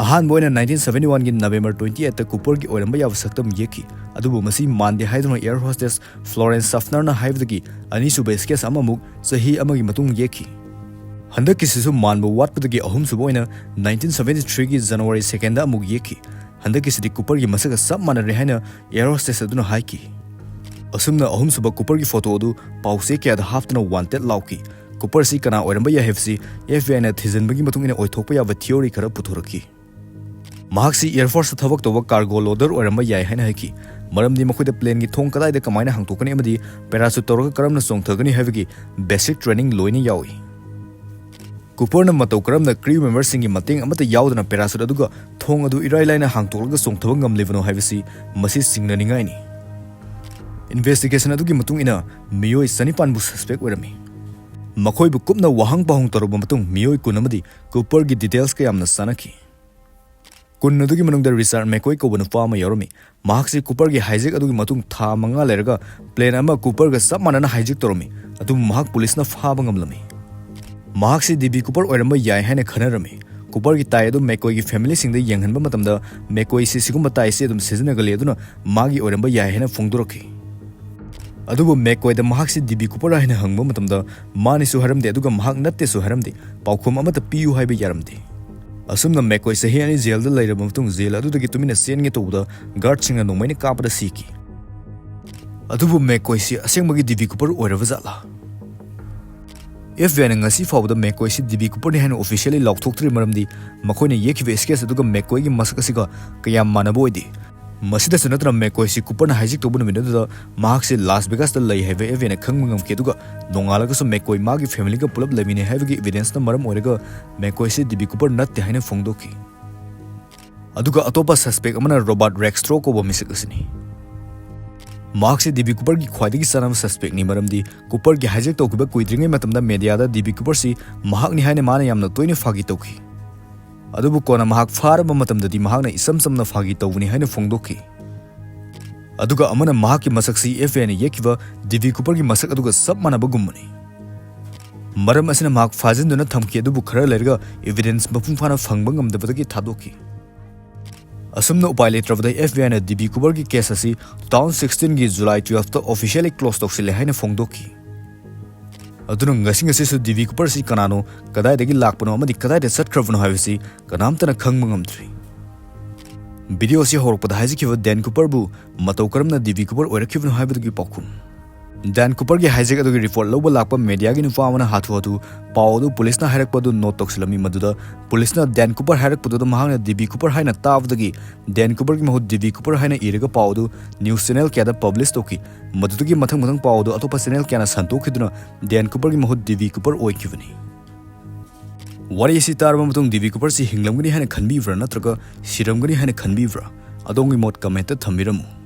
ꯑꯍꯥꯟꯕ ꯑꯣꯏꯅ nineteen seventy oneꯒꯤ November twenty eightꯇ Cooperꯒꯤ ꯑꯣꯏꯔꯝꯕ ꯌꯥꯕ ꯁꯛꯇꯝ ꯌꯦꯛꯈꯤ, ꯑꯗꯨꯕꯨ ꯃꯁꯤ ꯃꯥꯟꯗꯦ ꯍꯥꯏꯗꯨꯅ air hostess Florence Schaffnerꯅ ꯍꯥꯏꯕꯗꯒꯤ ꯑꯅꯤꯁꯨꯕ sketch ꯑꯃꯃꯨꯛ ꯆꯍꯤ ꯑꯃꯒꯤ ꯃꯇꯨꯡ ꯌꯦꯛꯈꯤ꯫ ꯍꯟꯗꯛꯀꯤꯁꯤꯁꯨ ꯃꯥꯟꯕ ꯋꯥꯠꯄꯗꯒꯤ ꯑꯍꯨꯝꯁꯨꯕ ꯑꯣꯏꯅ nineteen seventy three ꯒꯤ January second ꯑꯃꯨꯛ ꯌꯦꯛꯈꯤ꯫ ꯍꯟꯗꯛꯀꯤꯁꯤꯗꯤ ꯀꯨꯄꯔꯒꯤ ꯃꯁꯛꯀ ꯆꯞ ꯃꯥꯟꯅꯔꯦ ꯍꯥꯏꯅ air hostess ꯑꯗꯨꯅ ꯍꯥꯏꯈꯤ꯫ ꯑꯁꯨꯝꯅ ꯑꯍꯨꯝꯁꯨꯕ ꯀꯨꯄꯔꯒꯤ ꯐꯣꯇꯣ ꯑꯗꯨ ꯄꯥꯎꯆꯦ ꯀꯌꯥꯗ ꯍꯥꯞꯇꯨꯅ wanted ꯂꯥꯎꯈꯤ꯫ ꯀꯨꯄꯔꯁꯤ ꯀꯅꯥ ꯑꯣꯏꯔꯝꯕ ꯌꯥꯏ ꯍꯥꯏꯕꯁꯤ F B I ꯅ ꯊꯤꯖꯤꯟꯕꯒꯤ ꯃꯇꯨꯡ ꯏꯟꯅ ꯑꯣꯏꯊꯣꯛꯄ ꯌꯥꯕ theory ꯈꯔ ꯄꯨꯊꯣꯔꯛꯈꯤ꯫ ꯃꯍꯥꯛꯁꯤ Air Force ꯊꯕꯛ ꯇꯧꯕ cargo loader ꯑꯣꯏꯔꯝꯕ ꯌꯥꯏ ꯍꯥꯏꯅ ꯍꯥꯏꯈꯤ, ꯃꯔꯝꯗꯤ ꯃꯈꯣꯏꯗ plane ꯒꯤ ꯊꯣꯡ ꯀꯗꯥꯏꯗ ꯀꯃꯥꯏꯅ ꯍꯥꯡꯇꯣꯛꯀꯅꯤ ꯑꯃꯗꯤ parachute ꯇꯧꯔꯒ ꯀꯔꯝꯅ ꯆꯣꯡꯊꯒꯅꯤ ꯍꯥꯏꯕꯒꯤ basic training ꯂꯣꯏꯅ ꯌꯥꯎꯏ꯫ ꯀꯨꯄꯔꯅ ꯃꯇꯧ ꯀꯔꯝꯅ crew member ꯁꯤꯡꯒꯤ ꯃꯇꯦꯡ ꯑꯃꯠꯇ ꯌꯥꯎꯗꯅ parachute ꯑꯗꯨꯒ ꯊꯣꯡ ꯑꯗꯨ ꯏꯔꯥꯏ ꯂꯥꯏꯅ ꯍꯥꯡꯇꯣꯛꯂꯒ ꯆꯣꯡꯊꯕ ꯉꯝꯂꯤꯕꯅꯣ ꯍꯥꯏꯕꯁꯤ ꯃꯁꯤ ꯆꯤꯡꯅꯅꯤꯡꯉꯥꯏꯅꯤ꯫ Investigation ꯑꯗꯨꯒꯤ ꯃꯇꯨꯡ ꯏꯟꯅ ꯃꯤꯑꯣꯏ ꯆꯅꯤꯄꯥꯟꯕꯨ suspect ꯑꯣꯏꯔꯝꯃꯤ꯫ ꯃꯈꯣꯏꯕꯨ ꯀꯨꯞꯅ ꯋꯥꯍꯪ ꯄꯥꯎꯍꯪ ꯇꯧꯔꯕ ꯃꯇꯨꯡ ꯃꯤꯑꯣꯏ ꯀꯨꯟ ꯑꯃꯗꯤ ꯀꯨꯄꯔꯒꯤ details ꯀ ꯌꯥꯝꯅ ꯆꯥꯟꯅꯈꯤ꯫ ꯀꯨꯟ ꯑꯗꯨꯒꯤ ꯃꯅꯨꯡꯗ ꯔꯤꯆꯥꯔꯗ ꯃꯦꯀꯣꯏ ꯀꯧꯕ ꯅꯨꯄꯥ ꯑꯃ ꯌꯥꯎꯔꯝꯃꯤ꯫ ꯃꯍꯥꯛꯁꯤ ꯀꯨꯄꯔꯒꯤ hijack ꯑꯗꯨꯒꯤ ꯃꯇꯨꯡ ꯊꯥ ꯃꯉꯥ ꯂꯩꯔꯒ plane ꯑꯃ ꯀꯨꯄꯔꯒ ꯆꯞ ꯃꯥꯟꯅꯅ hijack ꯇꯧꯔꯝꯃꯤ, ꯑꯗꯨꯕꯨ ꯃꯍꯥꯛ ꯄꯨꯂꯤꯁꯅ ꯐꯥꯕ ꯉꯝꯂꯝꯃꯤ꯫ ꯃꯍꯥꯛꯁꯤ ꯗꯤ ꯕꯤ ꯀꯨꯄꯔ ꯑꯣꯏꯔꯝꯕ ꯌꯥꯏ ꯍꯥꯏꯅ ꯈꯟꯅꯔꯝꯃꯤ꯫ ꯀꯨꯄꯔꯒꯤ tie ꯑꯗꯨ ꯃꯦꯀꯣꯏꯒꯤ family ꯁꯤꯡꯗ ꯌꯦꯡꯍꯟꯕ ꯃꯇꯝꯗ ꯃꯦꯀꯣꯏꯁꯤ ꯁꯤꯒꯨꯝꯕ tie ꯁꯤ ꯑꯗꯨꯝ ꯁꯤꯖꯤꯟꯅꯒꯜꯂꯤ, ꯑꯗꯨꯅ ꯃꯥꯒꯤ ꯑꯣꯏꯔꯝꯕ ꯌꯥꯏ ꯍꯥꯏꯅ ꯐꯣꯡꯗꯣꯔꯛꯈꯤ꯫ ꯑꯗꯨꯕꯨ ꯃꯦꯀꯣꯏꯗ ꯃꯍꯥꯛꯁꯤ ꯗꯤ ꯕꯤ ꯀꯨꯄꯔ ꯍꯥꯏꯅ ꯍꯪꯕ ꯃꯇꯝꯗ ꯃꯥꯅꯤꯁꯨ ꯍꯥꯏꯔꯝꯗꯦ, ꯑꯗꯨꯒ ꯃꯍꯥꯛ ꯅꯠꯇꯦꯁꯨ ꯍꯥꯏꯔꯝꯗꯦ꯫ ꯄꯥꯎꯈꯨꯝ ꯑꯃꯠꯇ ꯄꯤꯌꯨ ꯍꯥꯏꯕ ꯌꯥꯔꯝꯗꯦ꯫ ꯑꯁꯨꯝꯅ ꯃꯦꯀꯣꯏ ꯆꯍꯤ ꯑꯅꯤ ꯖꯦꯜꯗ ꯂꯩꯔꯕ ꯃꯇꯨꯡ ꯖꯦꯜ ꯑꯗꯨꯗꯒꯤ ꯇꯨꯃꯤꯟꯅ ꯆꯦꯟꯒꯦ ꯇꯧꯕꯗ guard ꯁꯤꯡꯅ ꯅꯣꯡꯃꯩꯅ ꯀꯥꯞꯄꯗ ꯁꯤꯈꯤ꯫ ꯑꯗꯨꯕꯨ ꯃꯦꯀꯣꯏꯁꯤ ꯑꯁꯦꯡꯕꯒꯤ ꯗꯤ ꯕꯤ ꯀꯨꯄꯔ ꯑꯣꯏꯔꯕ ꯖꯥꯠꯂꯥ? F B I ꯅ ꯉꯁꯤ ꯐꯥꯎꯕꯗ ꯃꯦꯀꯣꯏꯁꯤ ꯗꯤ ꯕꯤ ꯀꯨꯄꯔꯅꯤ ꯍꯥꯏꯅ officially ꯂꯥꯎꯊꯣꯛꯇ꯭ꯔꯤ, ꯃꯔꯝꯗꯤ ꯃꯈꯣꯏꯅ ꯌꯦꯛꯈꯤꯕ sketch ꯑꯗꯨꯒ ꯃꯦꯀꯣꯏꯒꯤ ꯃꯁꯛ ꯑꯁꯤꯒ ꯀꯌꯥ ꯃꯥꯟꯅꯕ ꯑꯣꯏꯗꯦ꯫ ꯃꯁꯤꯗꯁꯨ ꯅꯠꯇꯅ ꯃꯦꯀꯣꯏꯁꯤ ꯀꯨꯄꯔꯅ hijack ꯇꯧꯕ ꯅꯨꯃꯤꯠ ꯑꯗꯨꯗ ꯃꯍꯥꯛꯁꯤ ꯂꯥꯁ ꯚꯦꯒꯥꯁꯇ ꯂꯩ ꯍꯥꯏꯕ F B I ꯅ ꯈꯪꯕ ꯉꯝꯈꯤ, ꯑꯗꯨꯒ ꯅꯣꯡꯉꯥꯜꯂꯒꯁꯨ ꯃꯦꯀꯣꯏ ꯃꯥꯒꯤ family ꯒ ꯄꯨꯂꯞ ꯂꯩꯃꯤꯟꯅꯩ ꯍꯥꯏꯕꯒꯤ evidence ꯅ ꯃꯔꯝ ꯑꯣꯏꯔꯒ ꯃꯦꯀꯣꯏꯁꯤ ꯗꯤ ꯕꯤ ꯀꯨꯄꯔ ꯅꯠꯇꯦ ꯍꯥꯏꯅ ꯐꯣꯡꯗꯣꯛꯈꯤ꯫ ꯑꯗꯨꯒ ꯑꯇꯣꯞꯄ suspect ꯑꯃꯅ ꯔꯣꯕꯥꯔꯠ ꯔꯦꯛꯁꯇ꯭ꯔꯣ ꯀꯧꯕ ꯃꯤꯁꯛ ꯑꯁꯤꯅꯤ꯫ ꯃꯍꯥꯛꯁꯤ ꯗꯤ ꯕꯤ ꯀꯨꯄꯔꯒꯤ ꯈ꯭ꯋꯥꯏꯗꯒꯤ ꯆꯥꯟꯅꯕ suspect ꯅꯤ, ꯃꯔꯝꯗꯤ ꯀꯨꯄꯔꯒꯤ hijack ꯇꯧꯈꯤꯕ ꯀꯨꯏꯗ꯭ꯔꯤꯉꯩ ꯃꯇꯝꯗ media ꯗ ꯗꯤ ꯕꯤ ꯀꯨꯄꯔꯁꯤ ꯃꯍꯥꯛꯅꯤ ꯍꯥꯏꯅ ꯃꯥꯅ ꯌꯥꯝꯅ ꯇꯣꯏꯅ ꯐꯥꯒꯤ ꯇꯧꯈꯤ꯫ ꯑꯗꯨꯕꯨ ꯀꯣꯟꯅ ꯃꯍꯥꯛ ꯐꯥꯔꯕ ꯃꯇꯝꯗꯗꯤ ꯃꯍꯥꯛꯅ ꯏꯆꯝ ꯆꯝꯅ ꯐꯥꯒꯤ ꯇꯧꯕꯅꯤ ꯍꯥꯏꯅ ꯐꯣꯡꯗꯣꯛꯈꯤ꯫ ꯑꯗꯨꯒ ꯑꯃꯅ ꯃꯍꯥꯛꯀꯤ ꯃꯁꯛꯁꯤ F B I ꯅ ꯌꯦꯛꯈꯤꯕ ꯗꯤ ꯕꯤ ꯀꯨꯄꯔꯒꯤ ꯃꯁꯛ ꯑꯗꯨꯒ ꯆꯞ ꯃꯥꯟꯅꯕꯒꯨꯝꯕꯅꯤ꯫ ꯃꯔꯝ ꯑꯁꯤꯅ ꯃꯍꯥꯛ ꯐꯥꯖꯤꯟꯗꯨꯅ ꯊꯝꯈꯤ, ꯑꯗꯨꯕꯨ ꯈꯔ ꯂꯩꯔꯒ evidence ꯃꯄꯨꯡ ꯐꯥꯅ ꯐꯪꯕ ꯉꯝꯗꯕꯗꯒꯤ ꯊꯥꯗꯣꯛꯈꯤ꯫ ꯑꯁꯨꯝꯅ ꯎꯄꯥꯏ ꯂꯩꯇ꯭ꯔꯕꯗ F B I ꯅ ꯗꯤ ꯕꯤ ꯀꯨꯄꯔꯒꯤ case ꯑꯁꯤ two thousand sixteen ꯒꯤ July twelve ꯇ officially close ꯇꯧꯁꯤꯜꯂꯦ ꯍꯥꯏꯅ ꯐꯣꯡꯗꯣꯛꯈꯤ꯫ ꯑꯗꯨꯅ ꯉꯁꯤ ꯉꯁꯤꯁꯨ ꯗꯤ ꯕꯤ ꯀꯨꯄꯔ ꯑꯁꯤ ꯀꯅꯥꯅꯣ, ꯀꯗꯥꯏꯗꯒꯤ ꯂꯥꯛꯄꯅꯣ ꯑꯃꯗꯤ ꯀꯗꯥꯏꯗ ꯆꯠꯈ꯭ꯔꯕꯅꯣ ꯍꯥꯏꯕꯁꯤ ꯀꯅꯥꯝꯇꯅ ꯈꯪꯕ ꯉꯝꯗ꯭ꯔꯤ꯫ ꯚꯤꯗꯤꯑꯣ ꯑꯁꯤ ꯍꯧꯔꯛꯄꯗ ꯍꯥꯏꯖꯈꯤꯕ ꯗꯦꯟ ꯀꯨꯄꯔꯕꯨ ꯃꯇꯧ ꯀꯔꯝꯅ ꯗꯤ ꯕꯤ ꯀꯨꯄꯔ ꯑꯣꯏꯔꯛꯈꯤꯕꯅꯣ ꯍꯥꯏꯕꯗꯨꯒꯤ ꯄꯥꯎꯈꯨꯝ꯫ ꯗꯦꯟ ꯀꯨꯄꯔꯒꯤ ꯍꯥꯏꯖꯦꯛ ꯑꯗꯨꯒꯤ ꯔꯤꯄꯣꯔꯠ ꯂꯧꯕ ꯂꯥꯛꯄ ꯃꯦꯗꯤꯌꯥꯒꯤ ꯅꯨꯄꯥ ꯑꯃꯅ ꯍꯥꯊꯨ ꯍꯥꯊꯨ ꯄꯥꯎ ꯑꯗꯨ ꯄꯨꯂꯤꯁꯅ ꯍꯥꯏꯔꯛꯄ ꯑꯗꯨ ꯅꯣꯠ ꯇꯧꯁꯤꯜꯂꯝꯃꯤ꯫ ꯃꯗꯨꯗ ꯄꯨꯂꯤꯁꯅ ꯗꯦꯟ ꯀꯨꯄꯔ ꯍꯥꯏꯔꯛꯄꯗꯨꯗ ꯃꯍꯥꯛꯅ ꯗꯤ ꯕꯤ ꯀꯨꯄꯔ ꯍꯥꯏꯅ ꯇꯥꯕꯗꯒꯤ ꯗꯦꯟ ꯀꯨꯄꯔꯒꯤ ꯃꯍꯨꯠ ꯗꯤ ꯕꯤ ꯀꯨꯄꯔ ꯍꯥꯏꯅ ꯏꯔꯒ ꯄꯥꯎ ꯑꯗꯨ ꯅ꯭ꯌꯨꯁ ꯆꯦꯅꯦꯜ ꯀꯌꯥꯗ ꯄꯕ꯭ꯂꯤꯁ ꯇꯧꯈꯤ꯫ ꯃꯗꯨꯗꯒꯤ ꯃꯊꯪ ꯃꯊꯪ ꯄꯥꯎ ꯑꯗꯨ ꯑꯇꯣꯞꯄ ꯆꯦꯅꯦꯜ ꯀꯌꯥꯅ ꯁꯟꯗꯣꯛꯈꯤꯗꯨꯅ ꯗꯦꯟ ꯀꯨꯄꯔꯒꯤ ꯃꯍꯨꯠ ꯗꯤ ꯕꯤ ꯀꯨꯄꯔ ꯑꯣꯏꯈꯤꯕꯅꯤ꯫ ꯋꯥꯔꯤ ꯑꯁꯤ ꯇꯥꯔꯕ ꯃꯇꯨꯡ ꯗꯤ ꯕꯤ ꯀꯨꯄꯔꯁꯤ ꯍꯤꯡꯂꯝꯒꯅꯤ ꯍꯥꯏꯅ ꯈꯟꯕꯤꯕ꯭ꯔꯥ ꯅꯠꯇ꯭ꯔꯒ ꯁꯤꯔꯝꯒꯅꯤ ꯍꯥꯏꯅ ꯈꯟꯕꯤꯕ꯭ꯔꯥ? ꯑꯗꯣꯝꯒꯤ ꯃꯣꯠ ꯀꯃꯦꯟꯠꯇ ꯊꯝꯕꯤꯔꯝꯃꯨ꯫